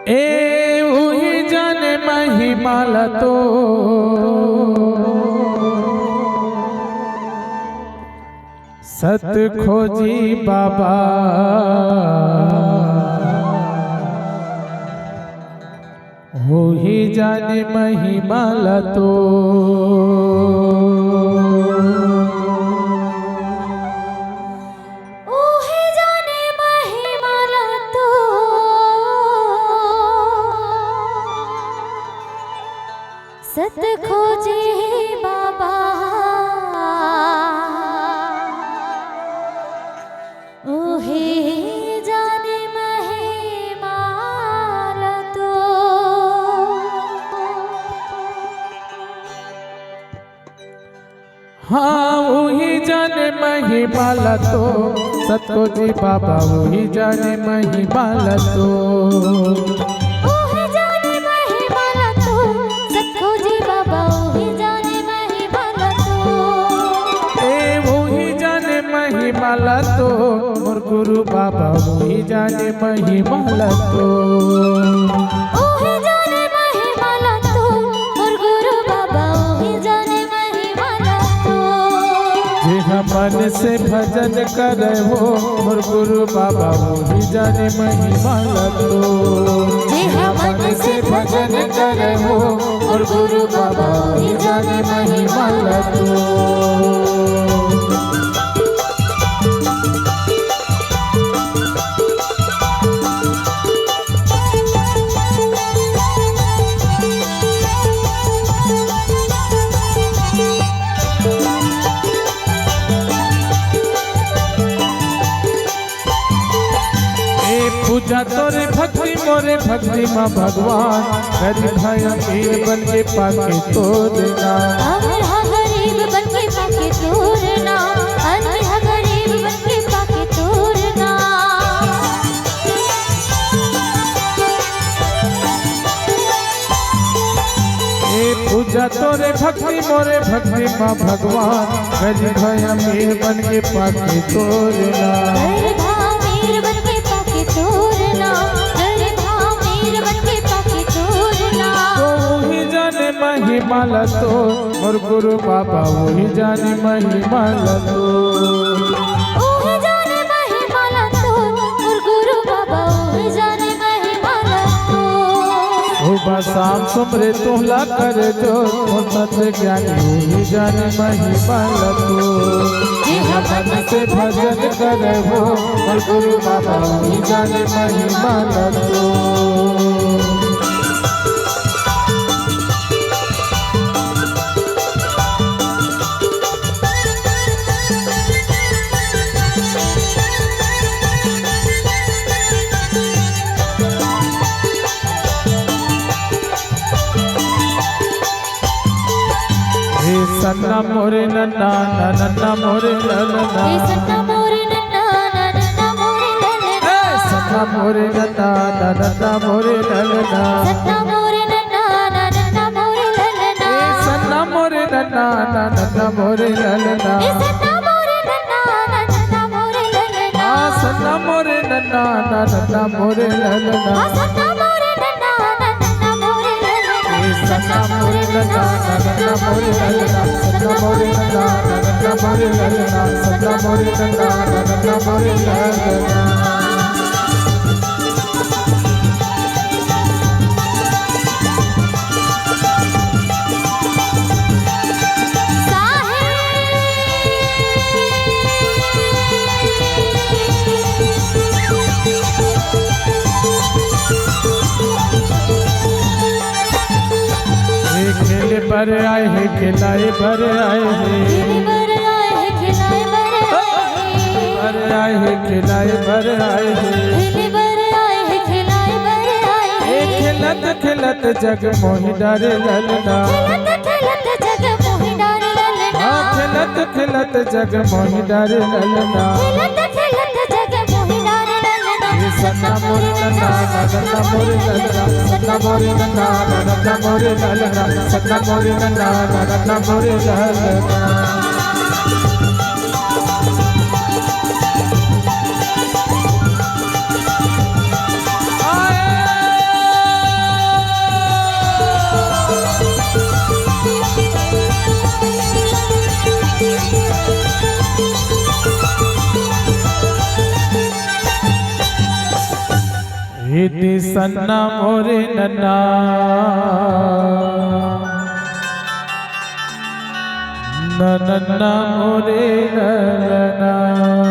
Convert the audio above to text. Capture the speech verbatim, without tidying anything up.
ए उही जाने महिमा ल तो सत खोजी बाबा, उही जाने महिमा ल तो। उही जाने महिमा ल तो सत खोजी बाबा, उही जाने महिमा ल तो। हाँ, उही जाने महिमा ल तो, सत खोजी बाबा, उही जाने महिमा ल तो। उही जाने महिमा ल तो, सत खोजी बाबा, उही जाने महिमा ल तो। ए, उही जाने महिमा ल तो, मोर गुरु बाबा, उही जाने महिमा ल तो। उही जाने महिमा ल तो, मोर गुरु बाबा, उही जाने महिमा ल तो। जेहा मन से भजन करे हो, मोर गुरु बाबा, उही जाने महिमा ल तो। जेहा मन से भजन करे हो, मोर गुरु बाबा, उही जाने महिमा ल तो। ए पूजा तोरे भक्ति मोरे भक्ति मा भगवान, गरीब है अमीर बन के पाके तोरे नाम। अमीर हा गरीब बन के पाके तोरे नाम, अमीर हा गरीब बन के पाके तोरे नाम। ए पूजा तोरे भक्ति मोरे भक्ति मा भगवान, गरीब है अमीर बन के पाके तोरे नाम। गरीब हा अमीर बन के पाके तोरे नाम, गरीब हा अमीर बन के पाके तोरे नाम। तो उही जाने महिमा ल तो, मोर गुरु बाबा उही जाने महिमा ल तो। उही जाने महिमा ल तो, मोर गुरु बाबा उही जाने महिमा ल तो। सुबह शाम सुमरे तोहला करे जोर, मोर सत ज्ञानी उही जाने महिमा ल तो। जेहा मन से भजन करे हो, मोर गुरु बाबा उही जाने महिमा ल तो। हे सन्ना मोरे नन्ना, ना नन्ना मोरे ललना। हे सन्ना मोरे नन्ना, ना नन्ना मोरे ललना। हे सन्ना मोरे नन्ना, ना नन्ना मोरे ललना। सन्ना मोरे नन्ना, ना नन्ना मोरे ललना। हे सन्ना मोरे नन्ना, ना नन्ना मोरे ललना। हे सन्ना मोरे नन्ना, ना नन्ना मोरे ललना। आ सन्ना मोरे नन्ना, ना नन्ना मोरे ललना। आ सन्ना मोरे नन्ना, ना नन्ना मोरे ललना। ए सन्ना मोरे नन्ना, ना नन्ना मोरे ललना। सन्ना मोरे नन्ना, ना नन्ना मोरे ललना। सन्ना मोरे नन्ना, ना नन्ना मोरे ललना। हे खेले बर आए हे, खिलाए बर आए हे। खेले बर आए हे, खिलाए बर आए हे। बर आए हे, खिलाए बर आए हे। खेले बर आए हे, खिलाए बर आए हे। ए खेलत खेलत जग मोहि डारे ललना। खेलत खेलत जग मोहि डारे ललना। हाँ, खेलत खेलत जग मोहि डारे ललना। खेलत खेलत जग मोहि डारे ललना। ए सन्ना मोरे नन्ना, ना नन्ना मोरे ललना। सन्ना मोरे नन्ना, ना नन्ना मोरे ललना। सन्ना मोरे नन्ना, ना नन्ना मोरे ललना। हे दे सन्ना मोरे नन्ना, न नन्ना मोरे नन्ना।